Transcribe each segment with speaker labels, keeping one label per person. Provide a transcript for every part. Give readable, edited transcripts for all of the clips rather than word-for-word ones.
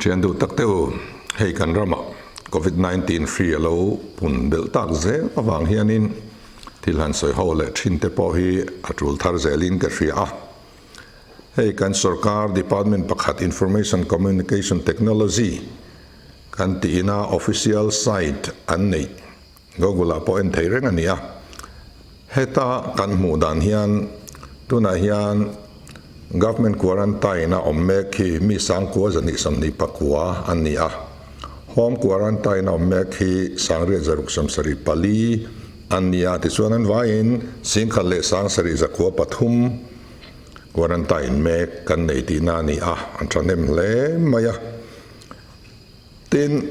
Speaker 1: Thian duh tak te u, hei kan ramah Covid 19 hri a lo pun belh tak zel avang hianin thil han sawi ho leh thin te pawh hi a tul thar zelin ka hria a. Hei kan sorkar department pakhat Information Communication Technology kan tihina official site an neih Google ah pawh en thei reng a ni a. Heta kan hmuh dan hian tunah hian Government Quarantine a awm mek hi mi sangkua zahnih 24 an ni a. Home Quarantine a awm mek hi sangriat zaruk 74 an ni a. Tichuan an vaiin singkhat leh sangsarih zakua pathum quarantine mek kan nei tihna a ni a, an thahnem hle mai a. Tin,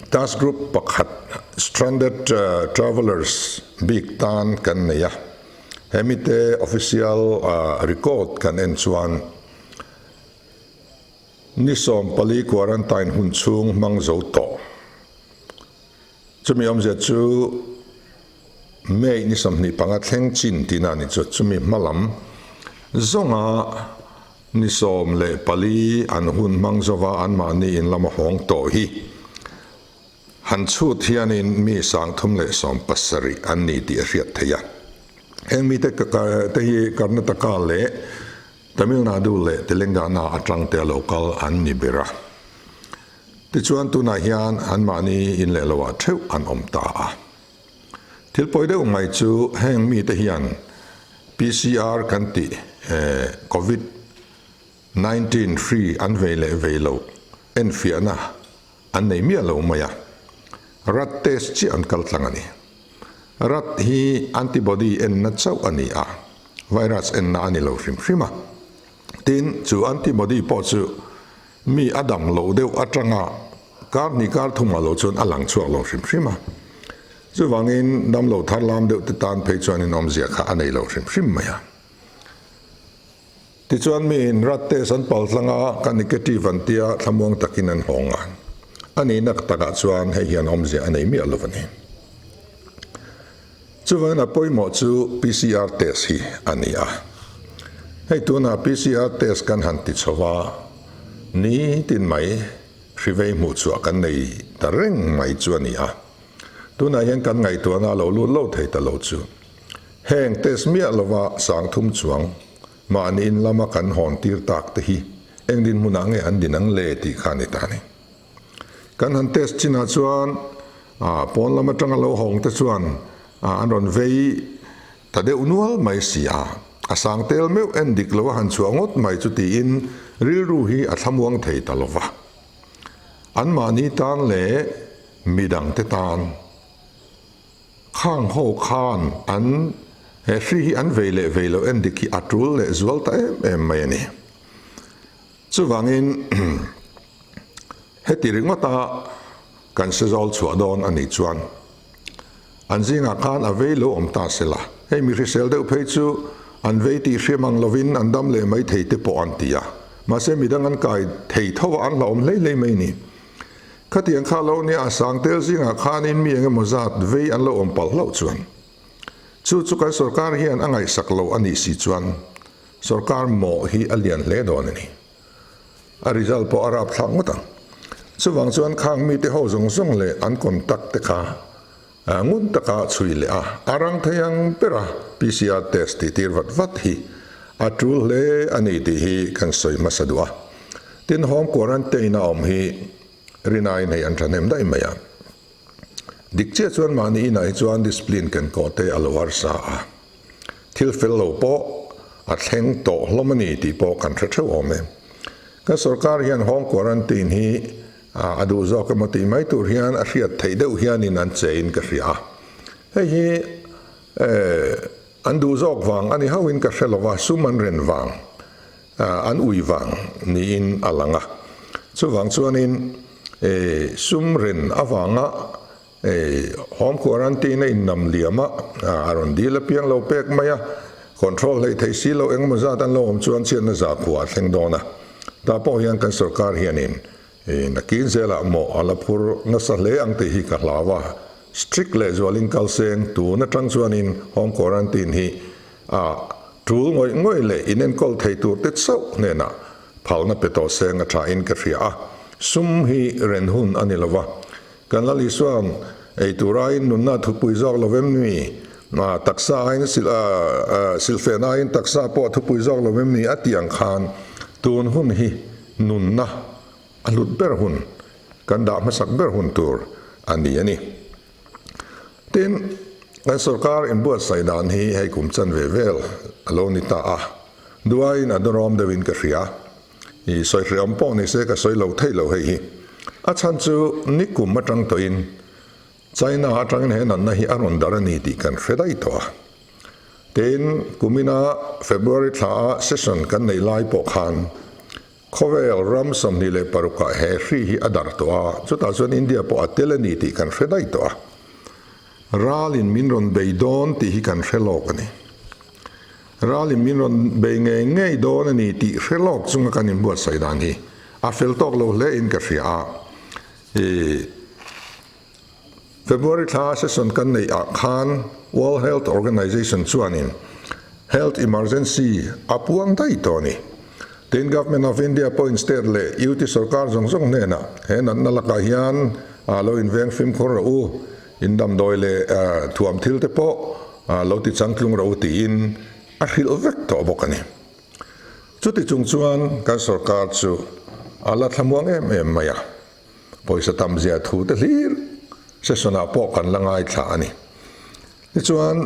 Speaker 1: task group pakhat stranded travellers bik tan kan nei a, hemite official record kan en chuan ni 14 quarantine hun chhung hmang zo tawh. Chumi awmzia chu May ni 25 thleng chin tihna a ni chu. Chumi hmalam zawnga ni 14 an hun hmang zova anmahni in lama hawng tawh hi han chhut hianin mi 370 an ni tih a hriat theih a. Heng mite te hi Karnataka leh Tamil Nadu leh Telangana atang te a lo kal an ni ber a. Tichuan tunah hian anmahni in leh loah theuh an awm ta a. Thil pawi deuh mai chu heng mite hian PCR kan tih Covid 19 hri an vei leh vei loh enfiahna an nei miah lo mai a. Rat test chiah an kal tlang a ni. Rat hi antibody enna chauh a ni a, virus enna a ni lo hrim hrim a. Tin, chu antibody pawh chu Mi a dam loh deuh atanga kar hnih kar thumah lo chuan a lang chhuak lo hrim hrim a. Chuvangin dam lo thar lam deuh te tan phei chuanin awmzia kha a nei lo hrim hrim mai a. Tichuan miin rat test an pal tlang a, ka negative an tia thlamuang takin an hawng a. A nihna takah chuan hei hian awmzia a nei miah lo a ni. Chuvangin a pawimawh chu PCR test hi a ni a. Hei tunah PCR test kan han ti chho va, nitin mai hri vei hmuh chhuah kan nei ta reng mai chu a ni a. Tunah hian kan ngaihtuahna a lo lut lo thei ta lo chu. Heng test miah lova 3000 chuang mahni in lama kan hawn tir tak te hi eng dinhmunah nge an din ang le tih kha a ni ta a ni. Kan han test chinah chuan pawn lam atanga lo hawng te chuan an rawn vei ta deuh nual mai si a, a sang tel meuh en dik lo a han chhuah ngawt mai chu tiin rilru hi a thlamuang thei ta lo va. Anmahni tan leh midangte tan khang ho khan an he hri hi an vei leh vei lo en dik hi a tul leh zual ta em em mai a ni. Chuvangin heti ringawta kan sezawl chhuah dawn a nih chuan an zingah khan a vei lo awm ta se la, hei mi hrisel deuh phei chu an vei tih hriam ang lovin an dam leh mai thei te pawh an ti a, mahse midang an kai thei tho a an hlauhawm hlei hlei mai ni. Khatiang kha lo nia a sang tel zingah khanin mi engemaw zat vei an lo awm palh hlauh chuan chu chu kan sorkar hian a ngaihsak lo a nih si chuan Sorkar mawh hi a lian hle dawn a ni. A result pawh a rapthlak ngawt ang. Chuvang chuan khang mite ho zawng zawng leh an contact te kha ngun taka chhui leh a, a rang thei ang bera PCR test tih tir vat vat hi a tul hle a ni tih hi kan sawi hmasa duh a. Tin, home quarantine a awm hi rinaiin hei an thahnem daih mai a. Dik chiah chuan mahni inah hi chuan discipline ken kawh te a lo harsa a. Thil fel lo pawh a thleng tawh hlawm a ni tih pawh kan hre theuh awm e. Kan sorkar hian home quarantine hi a duh zawk emaw tih mai tur hian a hriat theih deuh hianin an che in ka hria a. Hei hi an duh zawk vang a ni hauhin ka hre lova, sum an ren vang, an ui vang niin a lang a. Chuvang chuanin sum ren avanga Home quarantine a innam liam a, a rawn dil apiang lo pek mai a, control hleih theih si loh engemaw zat an lo awm chuan chhiatna za khua a thleng dawn a. Tah pawh hian kan sorkar hianin nakin zelah mawh a la phur nasa hle ang tih hi ka hlau a, strict leh zualin kal seng tun atang chuanin home quarantine hi a tul ngawih ngawih leh inenkawl thei tur te chauh hnenah. phalna pe tawh seng a tha in ka hria a, sum hi ren hun a ni lo va. Kan Lal Isuan ei tur aiin nunna thupui zawk lo vem ni? Taksa aiin silhfen aiin taksa pawh a thupui zawk lo vem ni? A tih ang khan tun hun hi nunna a hlut ber hun, kan dah hmasak ber hun tur a ni a ni. Tin, kan sorkar inbuatsaih dan hi hei kum chanve vel a lo ni ta a, duaiin a dawrawm deuhin ka hria. I sawi hreawm pawh ni se ka sawi lo theih lo hei hi. A chhan chu nikum atang tawhin China atangin he natna hi a rawn dar a ni tih kan hre daih tawh a. Tin, kumina February thla a session kan neih lai pawh khan Khawvel ram 26 ah he hri hi a dar tawh a, chutah chuan India pawh a tel a ni tih kan hre daih tawh a. Ralin min rawn bei dawn tih hi kan hre lawk a ni. Ralin min rawn bei ngei ngei dawn a ni tih hre lawk chunga kan inbuatsaih dan hi a fel tawk lo hle in ka hria a. I February thla session kan neih ah khan World Health Organization chuanin Health Emergency a puang daih tawh a ni. Tin, Government of India pawhin state leh UT sorkar zawng zawng hnenah he natna lakah hian lo inveng fimkhur rawh u, in damdawi leh thuam thil te pawh lo ti changtlung rawh u tiin a hrilh vek tawh bawk a ni. Chuti chung chuan kan sorkar chu a la thlamuang em em mai a. Pawisa tam zia thu te hlir session ah pawh kan la ngaithla a ni. Tichuan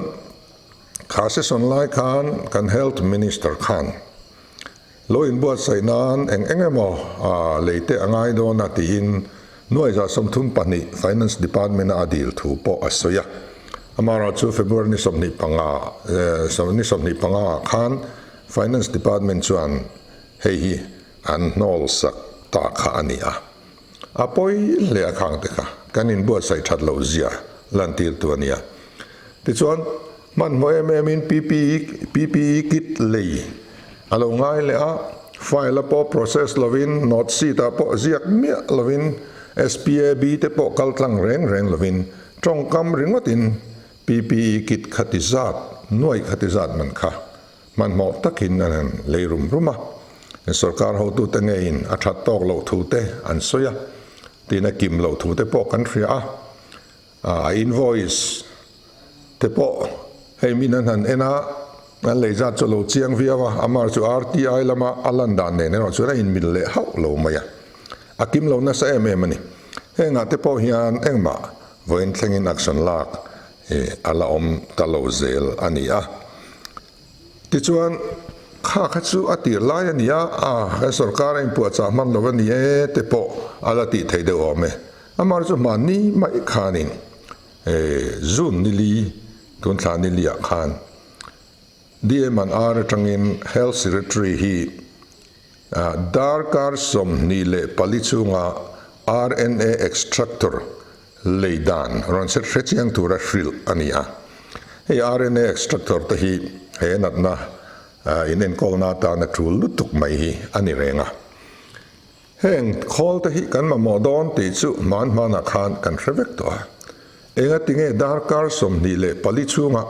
Speaker 1: kha session lai khan kan Health Minister khan lo inbuatsaih nan eng eng emaw lei te a ngai dawn a tiin nuai 32 Finance Department a a dil thu pawh a sawi a. Amaherawhchu February ni 25 ni 25 ah khan Finance Department chuan hei hi An hnawl sak ta kha a ni a, a pawi hle a khang te kha kan inbuatsaih that loh zia lantirtu a ni a. Tichuan, hmanhmawh em em in PPE PPE kit lei a lo ngai leh a, file a pawh process lovin, note sheet ah pawh ziak miah lovin, SPAB te pawh kal tlang reng reng lovin, tawngkam ringawt in PPE kit khati zat, nuai khati zat man kha Hmanhmawh takin an han lei rum rum a, sorkar hotute ngeiin a that tawk loh thu te an sawi a, tin a kim loh thu te pawh kan hria a, a invoice te pawh hei min an han en a, an lei zat chu a lo chiang viau a, amah chu RTI lama a lan dan nen erawh chuan a inmil leh hauh lo mai a, a kim lo nasa em em a ni. Hengah te pawh hian engmah vawiin thlengin action lak a la awm ta lo zel a ni a. Tichuan, kha kha chu a tir lai a ni a, a kan sorkar a inpuahchah hman lo a ni e te pawh a la tih theih deuh awm e. Amah chu hmanni mai khanin June ni li, tun thla ni liah khan DM and R atangin Health Secretary hi darkar 24 chhunga RNA extractor Lei dan rawn set hre chiang tura hrilh a ni a. Hei RNA extractor te hi he natna in enkawlna atana tul lutuk mai hi a ni reng a. Heng khawl te hi kan mamawh dawn tih chu hman hmanah khan kan hre vek tawh a. Engatinge darkar 24 chhunga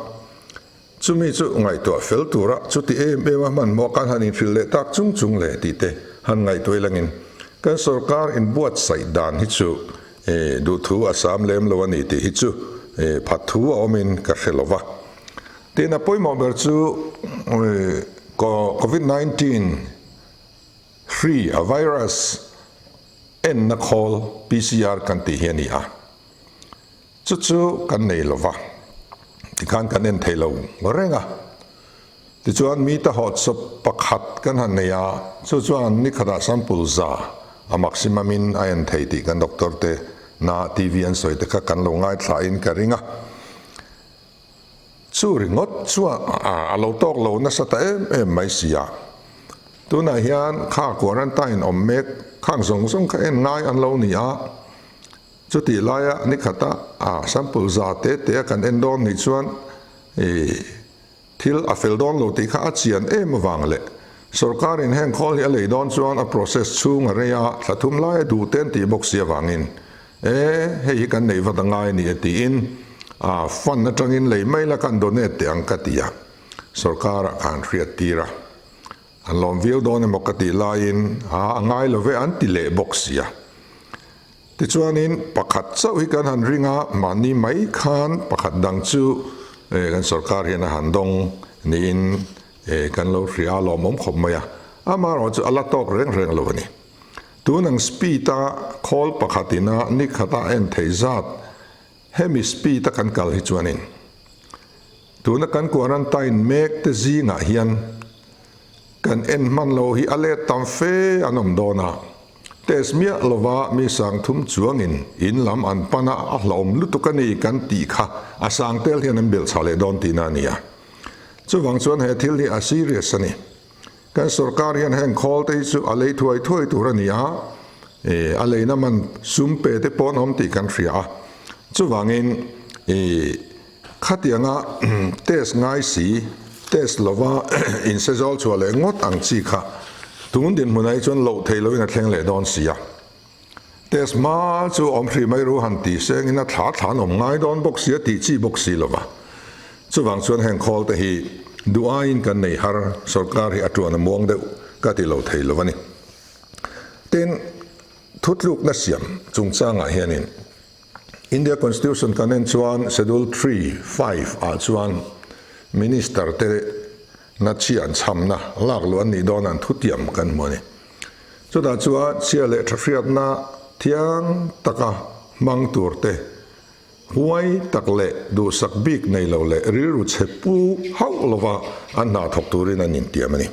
Speaker 1: chumi chu ngaihtuah fel tura chuti em em a hmanhmawh kan han inhrilh leh tak chung chung le tih te han ngaihtuah ilangin kan sorkar inbuatsaih dan hi chu duhthu a sam lem lo a ni tih hi chu phat thu a awmin ka hre lo va. Tin, a pawimawh ber chu Covid 19 hri, a virus enna khawl PCR kan tih hi a ni a. Chu chu kan nei lo va, tikhan kan en thei lo reng a. Tichuan mita hawtsawp pakhat kan han nei a, chu chuan ni khatah sample za a maximum in a en thei tih kan doctor te na TV an sawi te kha kan lo ngaithla in ka ring a. Chu ringawt chuan a lo tawk lo nasa ta em em mai si a. Tunah hian kha quarantine awm mek khang zawng zawng kha en ngai an lo ni a. Chutih laia ni khata a sample za te te a kan en dawn nih chuan i thil a fel dawn lo tih kha a chian em avang leh sorkarin heng khawl hi a lei dawn chuan a process chhung a rei a, thla thum laia duh te an tih bawk si avangin e hei hi kan neih vat a ngai a ni e tiin a fund atangin lei mai la kan donate teh ang ka ti a, sorkarah khan hriat tir a. An lawm viau dawn emaw ka tih laiin a a ngai lo ve an ti leh bawk sia. Tichuanin pakhat chauh hi kan han ring a, mahni mai khan pakhat dang chu kan sorkar hian a han dawng niin kan lo hria a lawmawm khawp mai a, amaherawhchu chu a la tawk reng reng lo a ni. Tun ang speed a khawl pakhat ina ni khata en thei zat hemi speed a kan kal hi chuanin tuna kan quarantine mek te zingah hian kan en hman lo hi a let tam fe an awm dawn a, test miah lova mi sang thum chuangin in lam an pan a, a hlauhawm lutuk a ni kan tih kha a sang tel hian an belhchhah leh dawn tihna a ni a. Chuvang chuan he thil hi a serious a ni. Kan sorkar hian heng khawl te hi chu a lei thuai thuai tur a ni a, a leina man sum pe te pawh an awm tih kan hria a. Chuvangin khatianga test ngai si, test lova inse zawl chhuah leh ngawt ang chi kha tun dinhmunah hi chuan loh theih lohin a thleng leh dawn si a. Test hma chu awm hrih mai ru han tih sengin a thla thla an awm ngai dawn bawk si a tih chi bawk si lova. Chuvang chuan heng khawl te hi duh aiin kan nei har, sorkar hi a tuan a muang deuh ka ti lo thei lo a ni. Tin, thutlukna siam chungchangah hianin India Constitution kan en chuan Schedule 3, 5 ah chuan Minister te na chi an chhamna lak luh an nih dawn an thutiam kan hmu a ni. Chutah chuan chhia leh tha hriatna thiang taka hmang tur te, huai tak leh duhsak bik nei lo leh rilru chhe pu hauh lova an hna thawk turin an intiam a ni.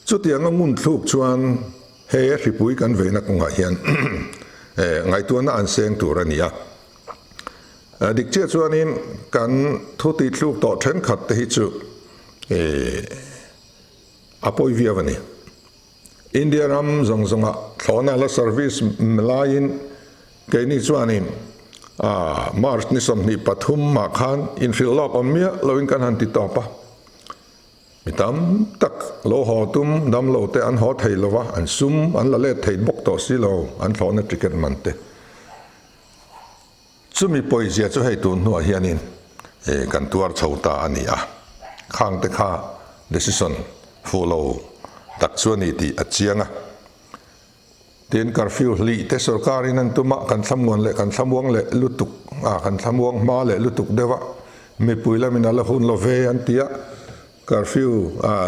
Speaker 1: Chutianga ngun thluk chuan he hripui kan veina kawngah hian ngaihtuahna an seng tur a ni a. Dik chiah chuanin kan thu tih thluk tawh thenkhat te hi chu a pawi viau a ni. India ram zawng zawngah thlawhna la service laiin keini chuanin March ni 23 ah khan inhrilh lawk awm miah loin kan han ti tawp a. Mi tam tak lo haw tum dam lo te an haw thei lo va, an sum an la let thei bawk tawh si lo, an thlawhna ticket man te. Chumi pawizia chu hei tun hnuah hianin kan tuar chho ta a ni a, khang te kha decision fuh lo tak chu a ni tih a chiang a. Tin, curfew hlih te sorkarin an tum a, kan thlamuan leh kan thlamuang leh lutuk a, kan thlamuang hma leh lutuk deuh a, mipui lamin a la hun lo ve an ti a, curfew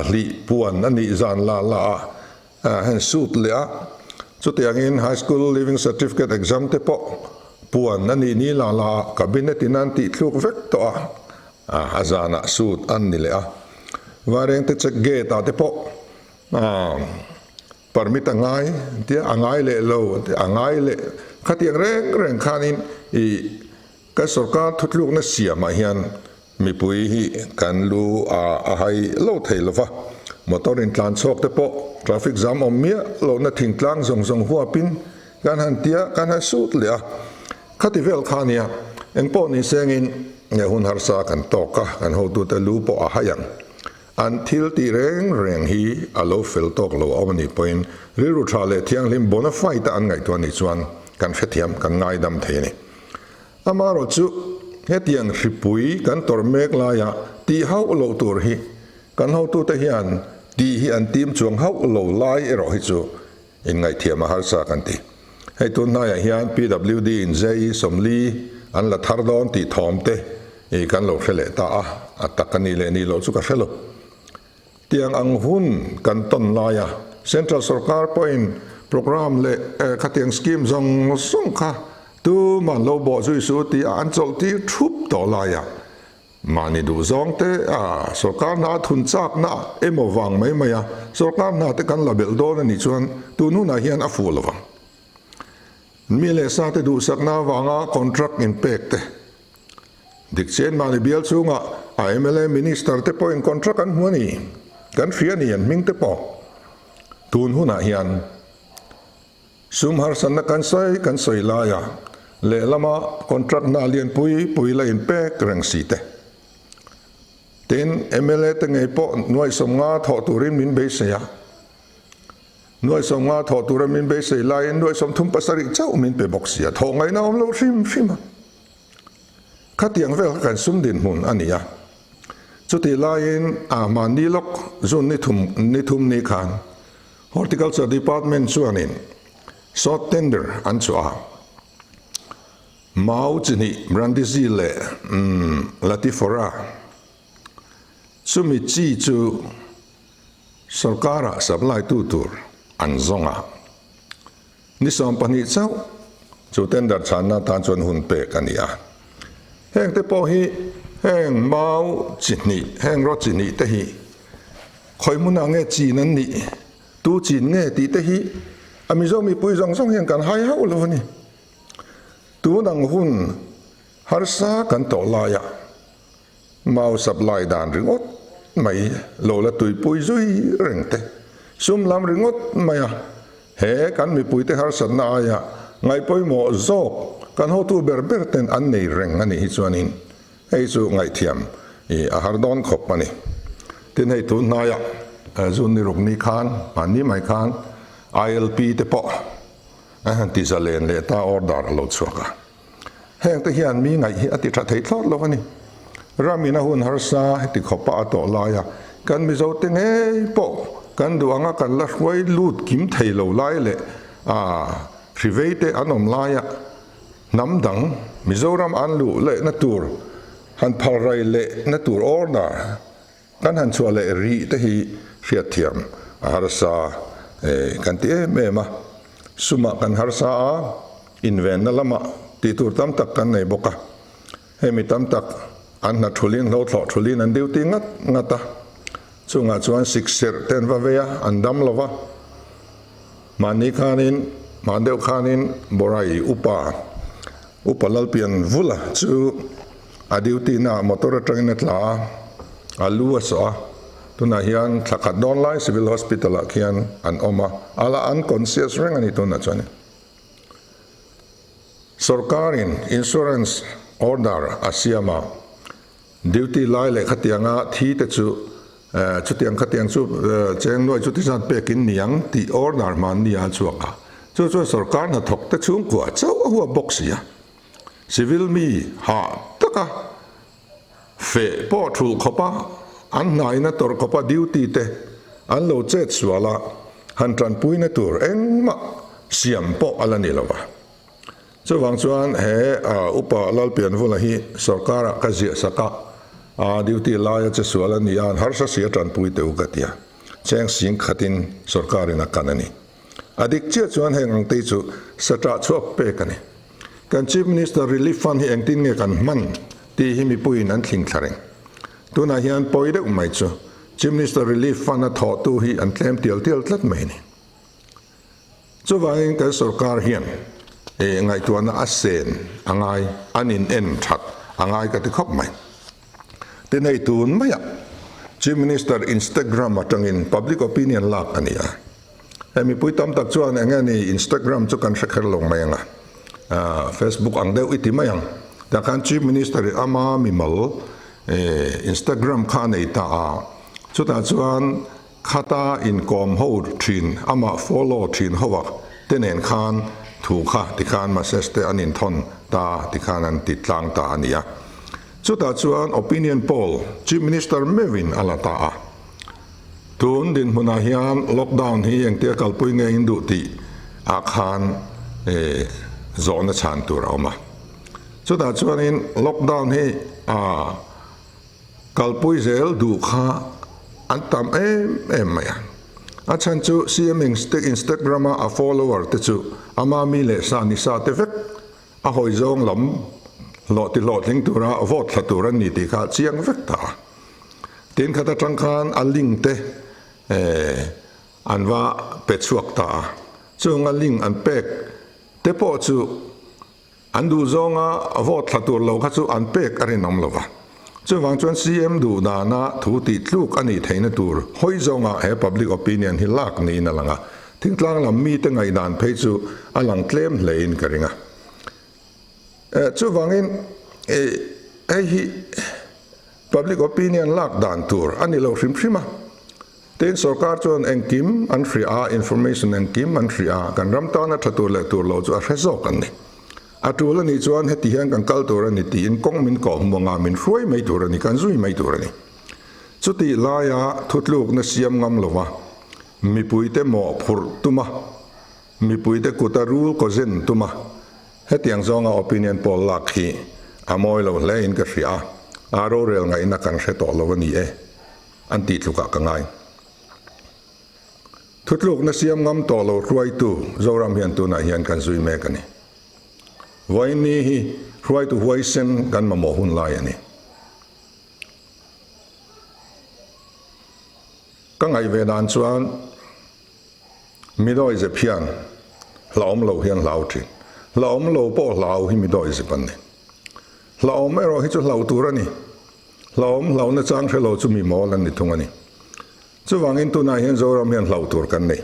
Speaker 1: hlih puan a nih zan la la a hen suit leh a, chutiangin high school leaving certificate exam te pawh puan a nih ni la la a, cabinet in an tih thluk vek tawh a, a zanah suit an ni leh a, Vairengte check gate ah te pawh Permit a ngai tia a ngai leh lo tia a ngai leh khatiang reng reng khanin i kan sorkar thutlukna siamah hian mipui hi kan lu a a hai lo thei lo va, motor in tlan chhuak te pawh traffic jam awm miah lohna thingtlang zawng zawng huapin kan han tia kan han sut leh a, khati vel kha nia engpawh ni sengin hun harsa kan tawk a, kan hotute lu pawh a hai ang. An thil tih reng reng hi a lo fel tawk lo a awm a nih pawhin rilru tha leh thianghlim bona fide a an ngaihtuah nih chuan kan hrethiam, kan ngaidam thei a ni. Amaherawh chu hetiang hripui kan tawrh mek laia tih hauh loh tur hi kan hotute hian tih hi an tim chuang hauh lo lai erawh hi chu inngaihthiam a harsa kan ti. Hei tun hnaiah hian PWD in JE 40 an la thar dawn tih thawm te i kan lo hre leh ta a, a tak a nih leh nih loh chu ka hre lo. Tiang ang hun kan tawn laia Central sorkar pawhin programme leh khatiang scheme zawng zawng kha tuman lo bawh zui suh tih a an chawlh tir thup tawh laia Mahni duh zawng te a sorkar hna thun chakna emaw vang mai mai a sorkar hna te kan la belh dawn a nih chuan tun hunah hian a fuh lovang. Mi leh sa te duhsakna avanga contract inpek te, dik chian mahni bial chhunga a mla minister te pawhin contract an hmu a ni, kan hria a ni an hming te pawh tun hunah hian. Sum harsatna kan sawi kan sawi laia lehlama contract hna lianpui pui la inpek reng si te. Tin, mla te ngei pawh nuai 50 thawh turin min beisei a. Nuai 50 thawh tura min beisei laiin nuai 37 chauh min pe bawk si a, thawh ngaihna awm lo hrim hrim a. Khatiang vel kha kan sum dinhmun a ni a. Chutih laiin a mahni lawk June ni thum ni thum ni khan Horticulture Department chuanin short tender an chhuah a. Mau chi hnih Brandisi leh Latifora chumi chi chu sorkara supply tu tur an zawng a. Ni 20 chauh chu tender chhanna tan chuan hun pek a ni a. Heng te pawh hi heng mau chi hnih, heng rawt chi hnih te hi khawi hmunah nge chin an nih, tu chin nge tih te hi a Mizo mipui zawng zawng hian kan hai hauh lo a ni. Tun ang hun harsa kan tawh laiah mau supply dan ringawt mai lo la tuipui zui reng te, sum lam ringawt mai a, he kan mipuite harsatna aia ngaihpawimawh zawk kan hotu ber ber ten an nei reng a nih hi chuanin hei chu ngaihthiam i a har dawn khawp a ni. Tin hei tun hnaiah June ni ruk ni khan, hmanni mai khan ILP te pawh A han ti zalen leh ta order a lo chhuak a. Heng te hian mi ngaih hi a ti tha thei thlawt lo a ni. Ramin a hun harsa heti khawpa a tawh lai a, kan Mizo te ngei pawh kan duh anga kan la hruai lut kim thei lo lai leh a hrivei te an awm laia hnam dang Mizoram an luh lehna tur han phalrai lehna tur order Kan han chhuah leh rih te hi hriatthiam a harsa kan ti em em a, sumah kan harsa a, invenna lamah tih tur tam tak kan nei bawk a, hemi tam tak an hna thulin hlo thlawh thulin an duty ngat ngat a, chungah chuan sikserh te an va vei a, an dam lo va, mahni khanin hman deuh khanin Borai upa upa Lalpian Vula chu A duty na motor atangin a tla a, a lu a sawh a, tunah hian thla khat dawn lai Civil Hospital ah khian an awm a, a la unconscious reng a ni tunah chuan. Sorkarin insurance order a siam a, duty lai leh khatianga thi te chu chutiang khatiang chu cheng nuai chuti zat pekin niang tih order hmanni a chhuak a, chu chuan sorkar hnathawk te chhungkua chauh a huap bawk si a. Civil mi hah taka feh pawh thulh khawpa an hnaina tawrh khawpa duty te an lo chet sual a, han tanpuina tur engmah siam pawh a la ni lo va. Chuvang chuan he Upa Lalpianvula hi sorkara ka ziah sak a, a duty laia che sual a ni a, an harsa si a tanpui teh u ka ti a, cheng sing khatin sorkarin a kan a ni. A dik chiah chuan heng ang te chu saṭah chhuak pek a ni. Kan Chief Minister Relief Fund hi engtin nge kan hman tih hi mipuiin an thling thla reng. Tunah hian pawi deuh mai chu Chief Minister Relief Fund a thawhtu hi an tlem tial tial tlat mai a ni. Chuvangin kan sorkar hian ngaihtuahna a sen a ngai, an in en that a ngai ka ti khawp mai. Tin hei tun maiah Chief Minister Instagram atangin public opinion lak a ni a. Hei mipui tam tak chuan eng nge ni Instagram chu kan hre kher lo mai ang a, Facebook ang deuh i ti mai ang. Tah khan Chief Minister in ama mimal Instagram kha a nei ta a, chutah chuan khata inkawm ho thin, amah follow thin ho a te nen khan thu kha tikhan message te an inthawn ta tikhan an ti tlang ta a ni a. Chutah chuan opinion poll Chief Minister meuhin a la ta a. Tun dinhmunah hian lockdown hi engtia kalpui nge in duh tih ah khan zawhna chhan tur a awm a. Chutah chuanin lockdown hi kalpui zel duh kha an tam em em mai a. A chhan chu CM Instagram a a follower te chu ama mi leh sa ni sa te vek a hawi zawng lam hlawh ti hlawhtling tura vote thla tur an ni tih kha chiang vek ta a. Tin khat atang khan a link te an va pe chhuak ta a, chung a link an pek te pawh chu an duh zawnga vote thla tur lo kha chu an pek a rinawm lo va. Chuvang chuan CM duh dana thu tih tluk a nih theihna tur hawi zawnga he public opinion hi lak niin a lang a, thingtlang lam mite ngaihdan phei chu a lang tlem hlein ka ring a. Chuvangin hei hi public opinion lak dan tur a ni lo hrim hrim a. Tin, sorkar chuan engkim an hria a, information engkim an hria a, kan ram tana tha tur leh tur lo chu a hre zawk an ni. A tul a nih chuan heti hian kan kal tur a ni tiin kawng min kawh hmuh anga min hruai mai tur a ni, kan zui mai tur a ni. Chutih laia thutlukna siam ngam lova mipuite mawhphurh tuma mipuite kuta rul kaw zen tuma hetiang zawnga opinion poll lak hi a mawi lo hle in ka hria a, a rorel ngaihna kan hre tawh lo a ni e an tih tlukah ka ngai. Thutlukna siam ngam tawh lo hruaitu Zoram hian tunah hian kan zui mek a ni. Vawiin hi hruaitu huaisen kan mamawh hun lai a ni. Ka ngaih ve dan chuan midawi zep hian hlauhawm lo hian hlau thin. Hlauhawm lo pawh hlau hi midawi zep an ni. Hlauhawm erawh hi chu hlauh tur a ni. Hlauhawm hlauhna chang hre lo chu mi mawl an ni thung a ni. Chuvangin tunah hian Zoram hian hlauh tur kan nei.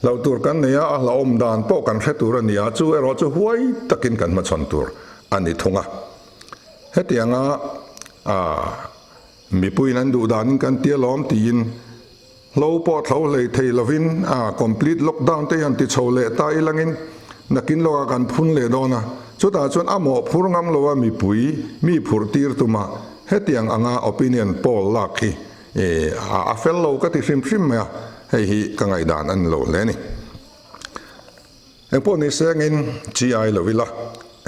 Speaker 1: Hlauh tur kan nei a, a hlauhawm dan pawh kan hre tur a ni a, chu erawh chu huai takin kan hmachhawn tur a ni thung a. Hetianga mipuiin an duh danin kan ti alawm tiin hlo pawh thlo hlei thei lovin complete lockdown te hian ti chho leh ta ilangin nakin lawkah kan phun leh dawn a, chutah chuan a mawhphur ngam lo a mipui mi phurh tir tuma hetiang anga opinion poll lak hi A fel lo ka ti hrim hrim mai a, hei hi ka ngaihdan a ni lo hle a ni. Engpawh ni sengin chi ai lo ila,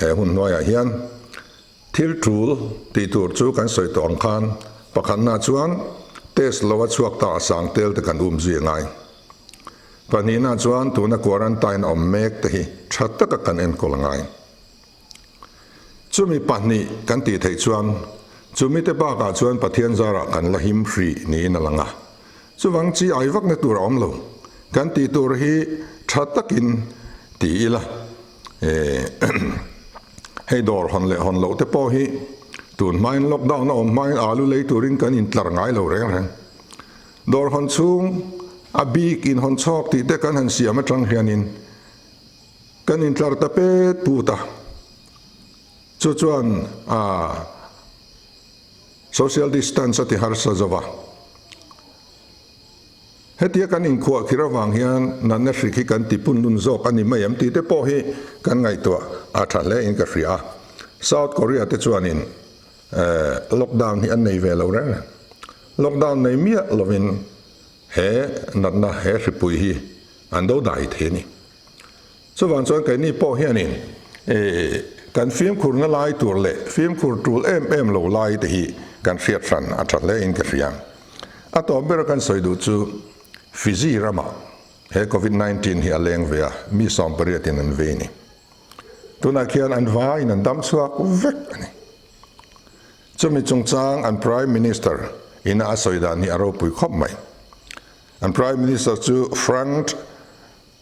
Speaker 1: he hun hnuaiah hian thil tul tih tur chu kan sawi tawh ang khan pakhatna chuan test lo a chhuak ta a sang tel te kan um zui a ngai. Pahnihna chuan tuna quarantine awm mek te hi tha taka kan enkawl a ngai. Chumi pahnih kan tih theih chuan chumite bakah chuan Pathian zarah kan la him hrih niin a lang a. Chuvang chi ai vakna tur a awm lo. Kan tih tur hi tha takin ti ila. Hei dawr hawn leh hawn loh te pawh hi tun hmain lockdown a awm hmain alu lei turin kan intlar ngai lo reng reng. Dawr hawn chhung a bik inhawn chhawk tih te kan han siam atang hianin Kan intlar ta pet put a, chu chuan a social distance a ti harsa zo va. Hetia kan inkhuah khir avang hian natna hrik hi kan ti punlun zawk a ni mai em tih te pawh hi kan ngaihtuah a tha hle in ka hria a. South Korea te chuanin lockdown hi an nei ve lo reng reng. Lockdown nei miah lovin he natna he hripui hi an do dai thei a ni. Chuvang chuan keini pawh hianin kan fimkhurna lai tur leh fimkhur tul em em lo lai te hi kan hriat hran a tha hle in ka hria. A tawp bera kan sawi duh chu Fiji ramah he Covid 19 hi a leng ve a, mi 18 in an vei a ni. Tunah khian an vaiin an dam chhuak vek a ni. Chumi chungchang an Prime Minister ina a sawi dan hi a ropui khawp mai. An Prime Minister chu Frank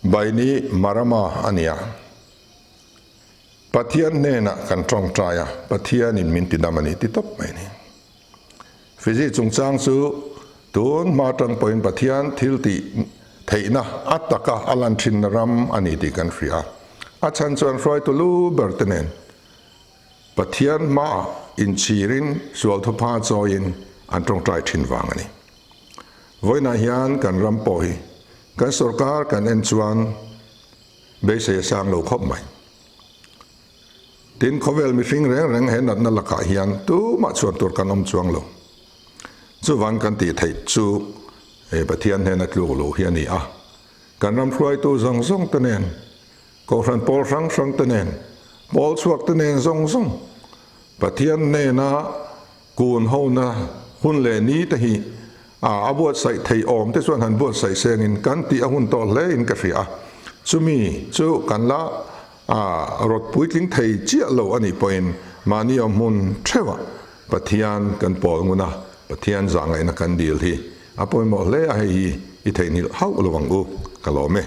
Speaker 1: Bainimarama a ni a. Pathian hnenah kan tawngtai a, Pathianin min tidam a ni ti tawp mai a ni. Fiji chungchang chu tun hma atang pawhin Pathian thil tih theihna a taka a lan thinna ram a ni tih kan hria a. A chhan chuan hruaitu lu ber te nen Pathian hmaah inchhirin sual thupha chawiin an tawngtai thin vang a ni. Vawiinah hian kan ram pawh hi kan sorkar kan en chuan beisei a sang lo khawp mai. Tin, khawvel mihring reng reng he natna lakah hian tumah chhuan tur kan awm chuang lo. Chuvang kan tih theih chu he Pathian hnena tluk luh hi a ni a. Kan ram hruaitu zawng zawng te nen, Kohhran pawl hrang hrang te nen, pawl chhuak te nen zawng zawng Pathian hnena Kun hona hun leh ni te hi a buatsaih theih awm te chuan han buatsaih sengin kan tih a hun tawh hle in ka hria a, chumi chu kan la rawt puitling thei chiah lo a nih pawhin mahni awm hmun theuhah Pathian kan pawl ngun a, Pathian zahngaihna kan dil hi a pawimawh hle a, hei hi i theihnghilh hauh lo ang u, ka lawm e.